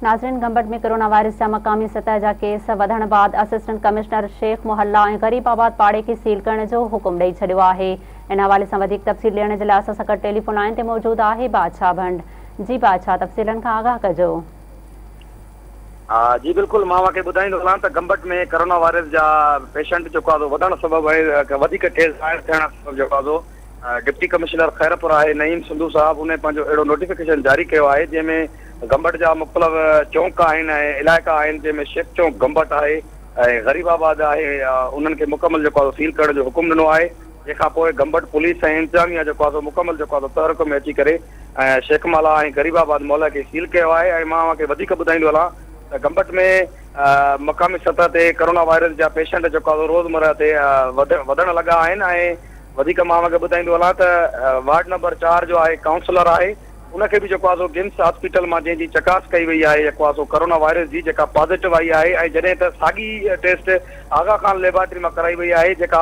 ناظرين Gambat ۾ corona virus جا مقامي سطح جا ڪيس وڌڻ بعد اسسٽنٽ ڪمشنر شيخ محلا ۽ غريب آباد پاڙي کي سيل ڪرڻ جو حڪم ڏئي ڇڏيو آهي ان حوالي سان وڌيڪ تفصيل ڏيڻ جي لاء اسان سان گڏ ٽيليفون لائين تي موجود آهي بادشاهه ڀنڊ جي بادشاهه تفصيلن کان آگاهه ڪجو. جي بلڪل مان اوهان کي ٻڌائيندو هلان ته گمبٽ ۾ ڪرونا وائرس جا پيشنٽ جيڪو آهي سو وڌڻ سبب ۽ وڌيڪ ڪيس ظاهر ٿيڻ سبب جيڪو آهي سو ڊپٽي ڪمشنر خيرپور آهي نعيم سنڌو صاحب انهي پنهنجو اهڙو نوٽيفڪيشن جاري ڪيو آهي جنهن ۾ گمبٽ جا مختلف چونڪ آهن ۽ علائقا آهن جنهن ۾ شيخ چونڪ گمبٽ آهي ۽ غريب آباد آهي انهن کي مڪمل جيڪو آهي سيل ڪرڻ جو حڪم ڏنو آهي جنهن کان پوء گمبٽ پوليس ۽ انتظاميا جيڪو آهي سو مڪمل جيڪو آهي سو تحرڪ ۾ اچي ڪري ۽ شيخ مالا ۽ غريب آباد محله کي سيل ڪيو آهي ۽ مان اوهان کي وڌيڪ ٻڌائيندو هلان ته گمبٽ ۾ مقامي سطح تي ڪرونا وائرس جا پيشنٽ جيڪو آهي سو روزمره تي وڌڻ لڳا آهن ۽ وڌيڪ مان اوهان کي ٻڌائيندو هلان ته وارڊ نمبر چار جو آهي ڪائونسلر آهي ان کي به جيڪو آهي سو گمس هاسپيٽل مان جنهن جي چڪاس ڪئي وئي آهي جيڪو آهي سو ڪرونا وائرس جي جيڪا پازيٽو آئي آهي ۽ جڏهن ته ساڳي ٽيسٽ آغا خان ليبارٽري مان ڪرائي وئي آهي جيڪا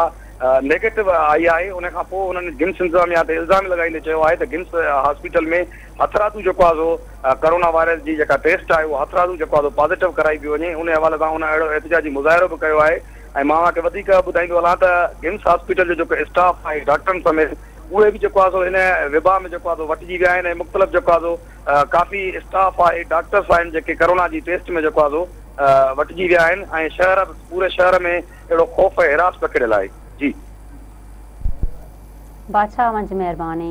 نيگيٽو آئي آهي ان کان پوء انهن گمس انتظاميا تي الزام لڳائيندي چيو آهي ته گمس هاسپيٽل ۾ هٿرادو جيڪو آهي سو ڪرونا وائرس جي جيڪا ٽيسٽ آهي اها هٿرادو جيڪو آهي سو پازيٽو ڪرائي پئي وڃي ان حوالي سان ان اهڙو احتجاجي مظاهرو به ڪيو آهي ۽ مان اوهان کي وڌيڪ ٻڌائيندو هلان ته گمس هاسپيٽل جو جيڪو اسٽاف آهي ڊاڪٽرن سميت اهي به جيڪو آهي سو هن وبا ۾ جيڪو آهي سو وٺجي ويا آهن ۽ مختلف جيڪو آهي سو ڪافي اسٽاف آهي ڊاڪٽرس آهن جيڪي ڪرونا جي ٽيسٽ ۾ جيڪو آهي سو وٺجي ويا آهن ۽ شهر پوري شهر ۾ اهڙو خوف ۽ هراس پکڙيل آهي جي. بادشاهه اوهان جي مهرباني.